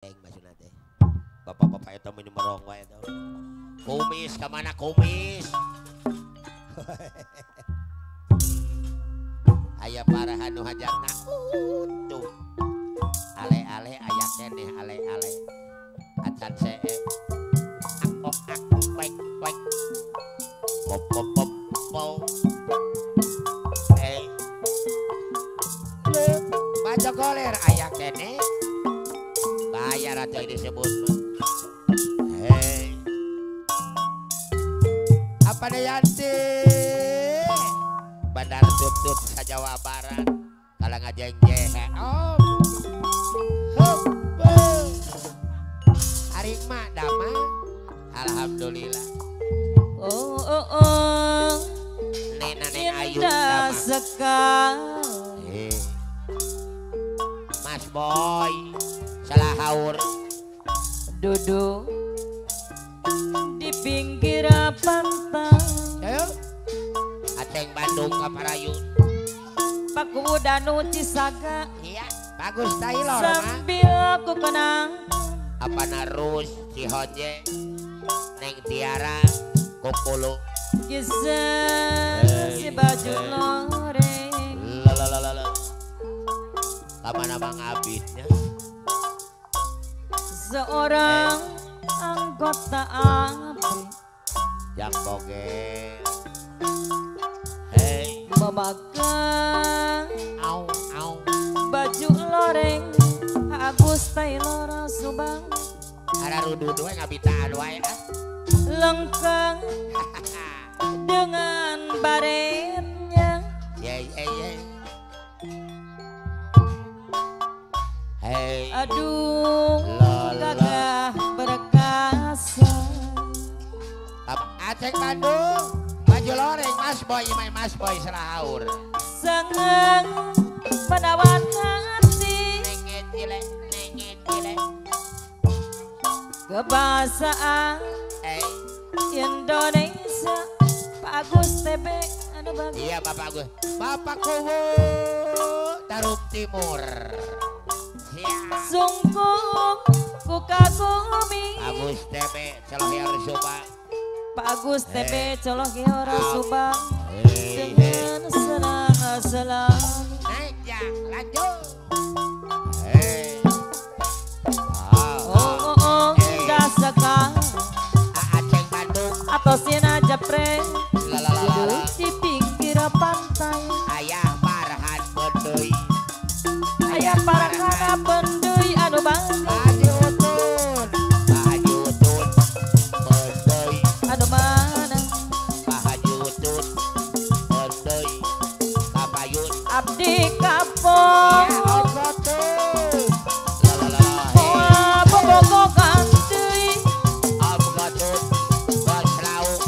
Maksudna teh. Bapak-bapak eta mah merong wae eta. Kumis ka mana kumis? Aya parahan nu hajatna utuh. Ale-ale aya keneh ale-ale. Acan seep. Ak ak pek pek. Pop pop pop pop. Eh. Baca goler aya keneh. Bayar atuh disebut mah. Hei. Apa Yanti? Bandar tutut sa Jawa Barat. Kalau ngajengje om. Hup. Ari mak dama. Alhamdulillah. Oh oh oh. Nena neng ayu dama. Sekali. Mas Boy salah haur. Duduk di pinggir pantai. Ayo. Aceng Bandung ka Parayun. Paku Danu Cisaga. Iya, bagus Taylor. Sambil aku kenang. Apa narus Cihonje, Neng Tiara, Kokolo. Kisah si baju loreng. Lalalala. Kamana mang abidnya? Seorang anggota ABRI yang bogel. Hey. Memakai au au baju loreng Agus Taylor Subang. Ada rudu dua ngabitaan wae ah. Lengkang dengan baretnya. Ye ye ye. Hey. Aduh, gagah perkasa. Aceng Bandung, baju loreng Mas Boy, Mas Boy selaur. Seneng menawan hati. Nenge cile, nenge cile. Kebahasaan Indonesia. Pak Agus TB, anu bagus. Iya Bapak Agus, Bapak Kuwu Tarum Timur. Sungguh ku kagumi Agus TB Colohior Subang. Pak Agus TB Colohior Subang. Dengan senang selalu. Naik ya, lanjut. Oh oh oh, indah sekali. Aceng Bandung atau Sina Japre. Duduk di pinggir pantai. Ayah Farhan Bendui. Ayah Farhan Bendui anu bangga. Haji Utun, Pak Haji Utun Bendui. Anu mana? Pak Haji Utun Bendui. Kapayun. Abdi kapok. Ya Om Gotun. Moa bobogogan deui. Om Gotun bos lauk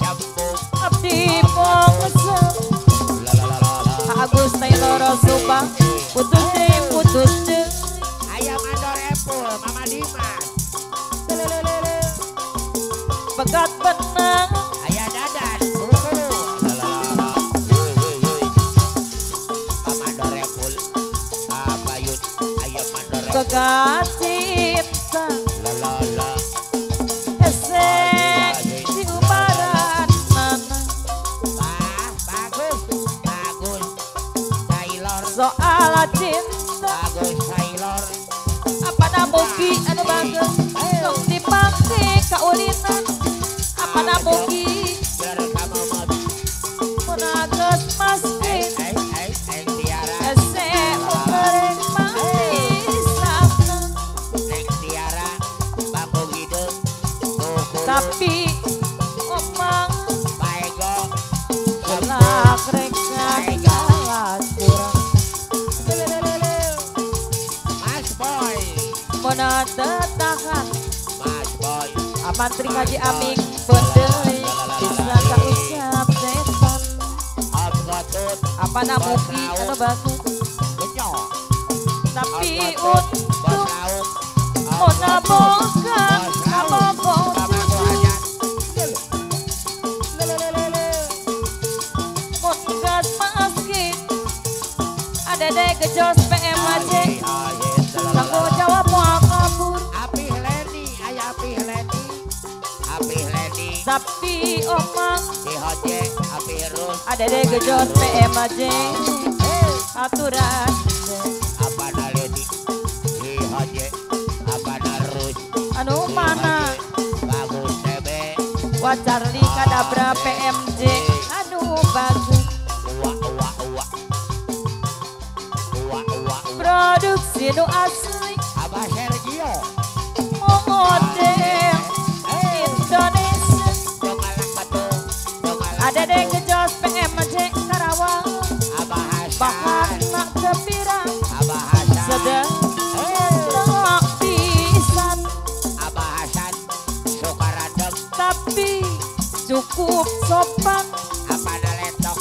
sambung. Abdi bongse. Agus Taylor Subang. Putus deh, putus deh. Ayam Andor Epul, Mama Dimas. Pegat benang. Ayah Dadan. Mama Andor Epul, Abayun, Ayam Andor Epul. Pegat cinta. Lalala. Esek di ubaran mana. Bagus, bagus. Taylor. Soal cinta. Agus Taylor. Apa namugi anu bagus. Tong dipake kaulinan. Apa namugi. Mun agus masjid. Ese mukereng manisana. Neng Tiara bambu hideung. Tapi omang Paego. Kelak reka kalah kurang. Mona tetahan Mas Boy. Amantri Haji Aming Bendeli bisa kausap setan. Apa namuki anu bagus. Tapi untuk mona boga kabogo cucu. Mun gas masjid ada deh gejos PMAC. Tanggung jawab moal Tapi omang Ihoje api rus Adede gejot PMJ aturan apa naledi Ihoje apa narus anu mana bagus tebe Wacarli kadabra PMJ anu bagus wa wa wa wa wa produksi nu asli Abah Sergio model Indonesia Adede gejot PMJ Karawang Abah Hasan bahan nak tepira Abah Hasan sedang pisan Abah Hasan Sukaradem tapi cukup sopan apa naletok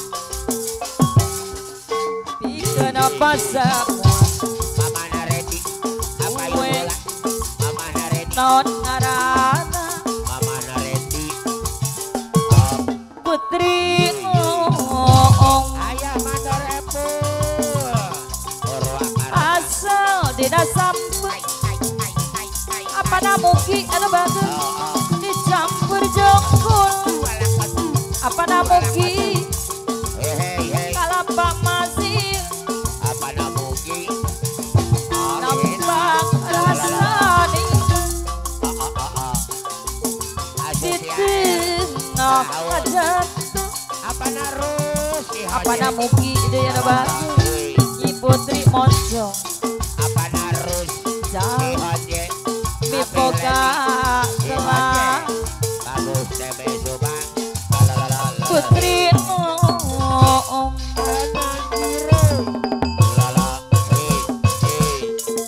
pikeun apa semua Mama Naredi apa ibola Mama Naredi naon ngaranna Mama Naredi Putri Oong Ayah Mandor Epul asal dina sampe apa namuki anu bagus dicampur jongkol apa namuki kalapa masih apa namuki nampak rasane di tengah jatuh apa narus apa namuki deui anu bagus Nyi Putri Monjong apa narus jauh mipoka telah bagus tebe Subang Putri Oong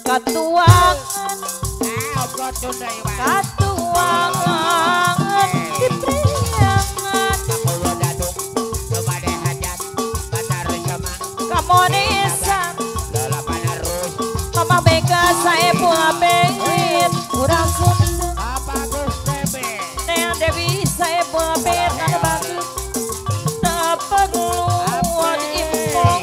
katuangan katuangan di priangan kamonisan Mama Mega saepu abengin urang Sunda Neng Dewi saepu abengin anu bagus tak perlu diimpong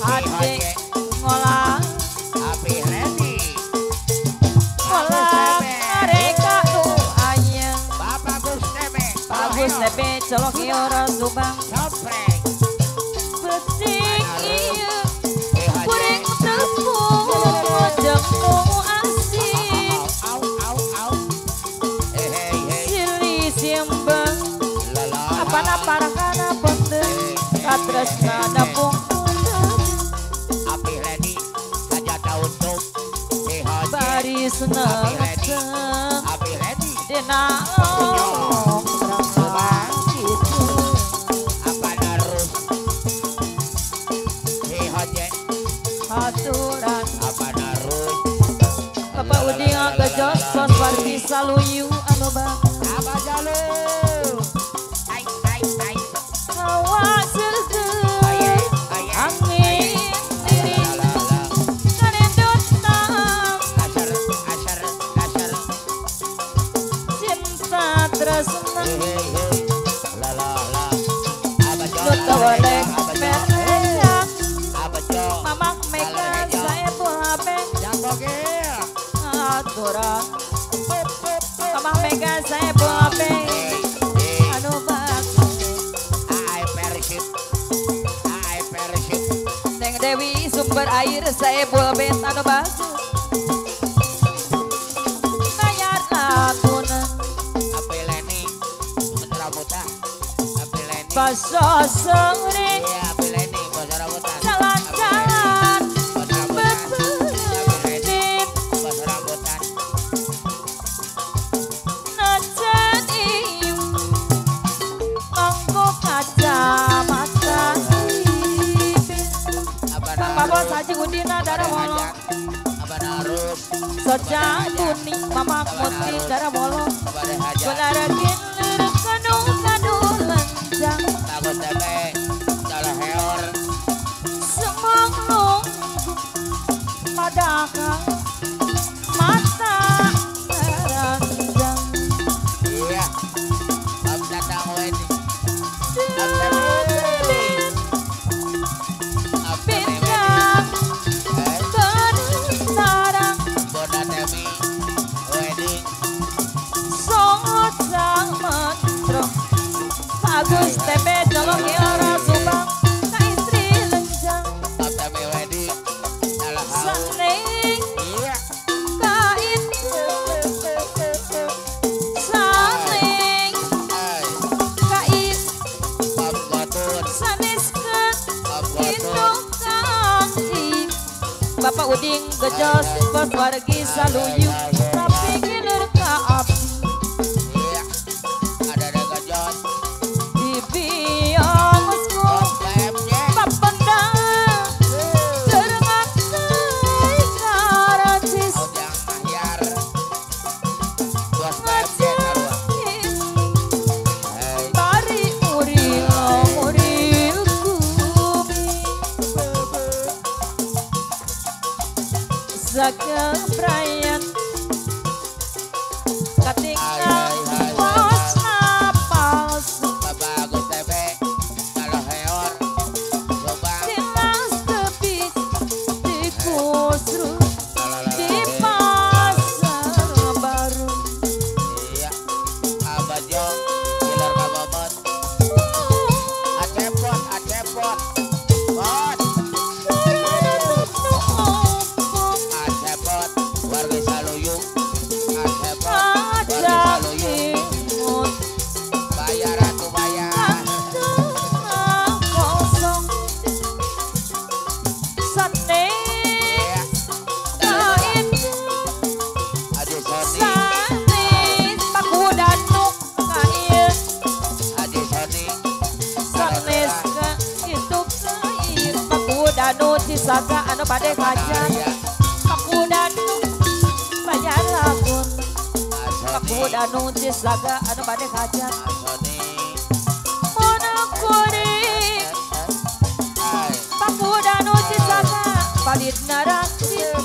Hade ngolah ngolah mereka nu aya Bagus tebe colok orang Subang Betik ieu kuring tepung jeung nu asik Silih simbang apana parahana penting katresna pung baris neteng dina ongkrang kitu aturan Bapak Udin ngagejos sos wargi saluyu anu bagus hawa seger angin diri kanendutang cinta tresna nu tawalek percaya Mamak Mega saepu HP aturan Mamak Mega saepu HP anu bagus Neng Dewi sumber air saepu HP anu bagus Nayar laguna Baso sore jalan-jalan bebelit najan ieu mangko kacamata sipit Bapak Bos Haji Udina Darawolo Sojang kuning Mamak Muti Darawolo Gularekin lirik kanu kanu lenjang Semang nunggu padahal mata teranjang Iya Om datang wedi Bintang Bentarang Uding gejos bos wargi saluyu tapi gilir ka abdi. Iya, ada gejos di biosku papendang germakai karacis Ojang Mahyar bos PMJ sarua. Bari uril uril kumi sakebrayan katingal bosna palsu Bapak Agus TV kalau heor coba tilas tepi dikusru di pasar baru. Iya, Abajo gilar ka bobot acepot acepot bot acepot warga saluyu acepot warga saluyu bayar atuh bayar. Kosong sane Iya, kain Haji Sony sane pakudanu kain Haji Sony sanes ka itu kain pakudanu cisaga anu bade hajat Iya, pakudanu bayar lagun Sony pakudanu cisaga anu bade hajat Sony mun kuring Hai pakudanu cisaga palit narakit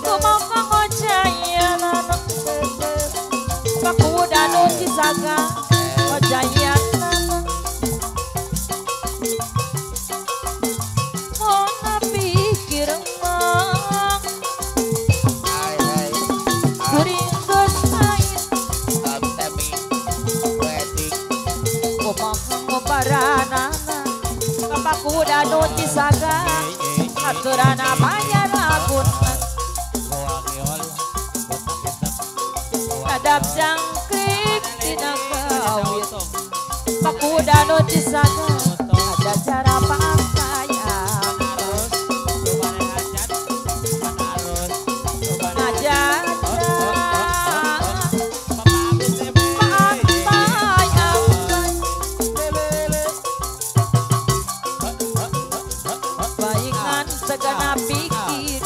kumaha ngojayanan pakudanu cisaga ngojayanan mun pikir mah hai hai kuring geus ait Om Temi wedding kumaha ngobaranana ka pakudanu cisaga aturana bayar lagun Kadap jangkrik tina kawit pakudanu cisaga ada cara pakaian ngajaja pakaian baingan segana pikir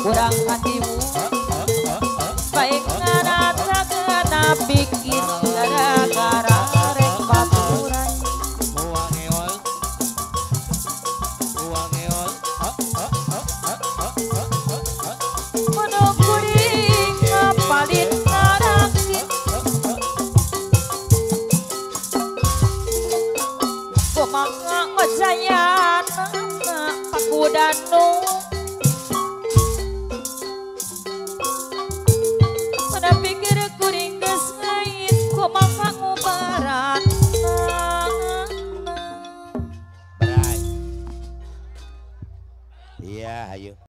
kurang hatimu baik ngarasa kena pikir gara-gara rek baturan kuring ngapalit ngarakit kumaha ngojayana pakudanu pikir kuring geus ngait kumaha ngubaranna. Berai. Iya, ayo.